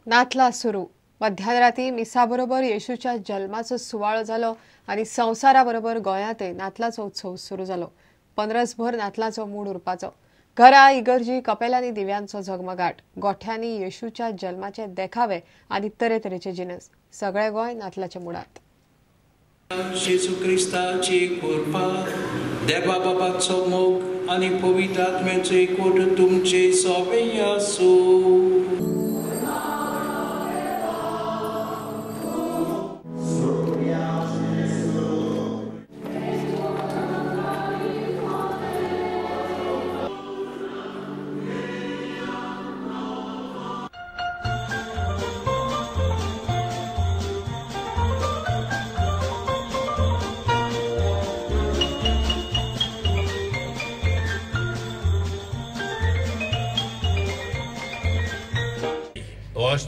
नातला सुरू. मध्यानराती मिसाबरोबर येशूच्या जल्माचो सुवाळो जालो आनी संवसाराबरोबर गोंयांतय नातलाचो उत्सव सुरू जालो. पंद्रसभर नातलाचो मूड उरपाचो. घरा, इगर्जी, कपेलांनी दिव्यांचो झगमगाट, गोठ्यांनी येशूच्या जल्माचे देखावे आनी तरेतरेचे जिनस. सगळे गोंय नातलाच्या मुडात. जेजू क्रिस्ताची कृपा, देवा बाबाचो मोग आनी पवित्र आत्म्याचो एकवट तुमचे सगळे आसूं.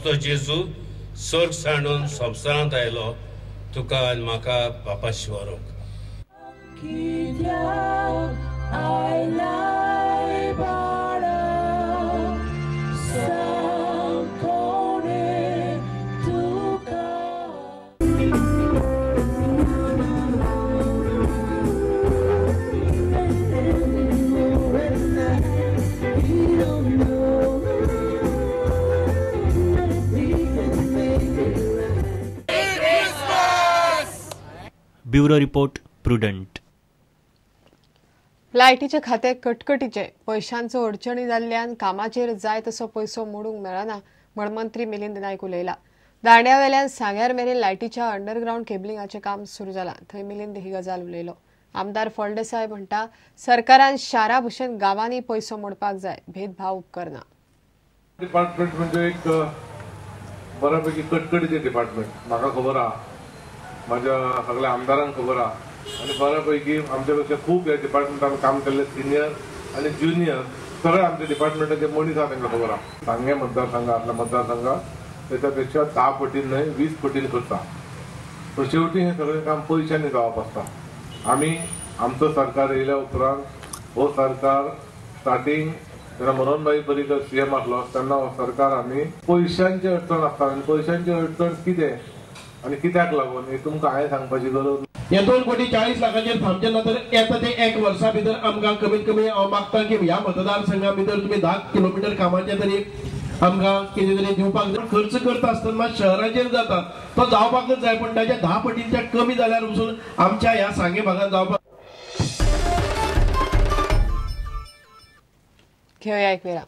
तो जेजू स्वर्ग सांडून संवसारांत आयलो तुका आनी म्हाका बापा शिवारूंक. Bureau report, Prudent. लायटीचे खाते कटकटीचे, पयशांचो अडचणी जाल्ल्यान कामाचेर जाय तसो पयसो मोडूंक मेळना म्हण मंत्री मिलिंद नायक उलयला. दांड्यावेल्यान सांग्यार मेरेन लायटीच्या अंडरग्रावंड केबलिंगाचें काम सुरू जालां. थंय मिलिंद ही गजाल उलयलो. आमदार फळदेसाय म्हणटा सरकारान शारा भशेन गांवांनी पयसो मोडपाक जाय, भेदभाव उपकरना. डिपार्टमेंट म्हणजे एक बऱ्यापैकी कटकटीचे डिपार्टमेंट, म्हाका खबर आहा, माझ्या सगळ्या आमदारांक खबर आहा आनी बऱ्यापैकी आमच्या पेक्षा खूब ह्या डिपार्टमेंटान काम केल्ले सिनियर आनी ज्युनियर सगळे आमच्या डिपार्टमेंटाचे मनीस आहा तांकां खबर आहा. सांगें मतदारसंघातल्या मतदारसंघात त्याच्या पेक्षा 10 पटीन न्हय 20 पटीन करता, पण शेवटी हे सगळें काम पयशांनी जावप आसता. आमी आमचो सरकार येयल्या उपरांत हो सरकार स्टार्टींग जेन्ना मनोहरभाई पर्रीकर सीएम आसलो तेन्ना हो सरकार आमी पयशांची अडचण आसता आनी पयशांची अडचण कितें आनी कित्याक लागून हे तुमकां हांवें सांगपाची गरज. हे 2 कोटी 40 लाखाचेर थांबचे ना तर येता ते एक वर्सा भितर आमकां कमीत कमी हांव मागता की ह्या मतदारसंघा भितर तुमी 10 किलोमिटर कामाचें तरी आमकां कितें तरी दिवपाक जाय. खर्च करता आसतना मात शहराचेर जाता तो जावपाकच जाय, पण ताच्या 10 पटींच्या कमी जाल्यार पसून आमच्या ह्या सांगें भागांत जावपाक. घेवया एक वेळा.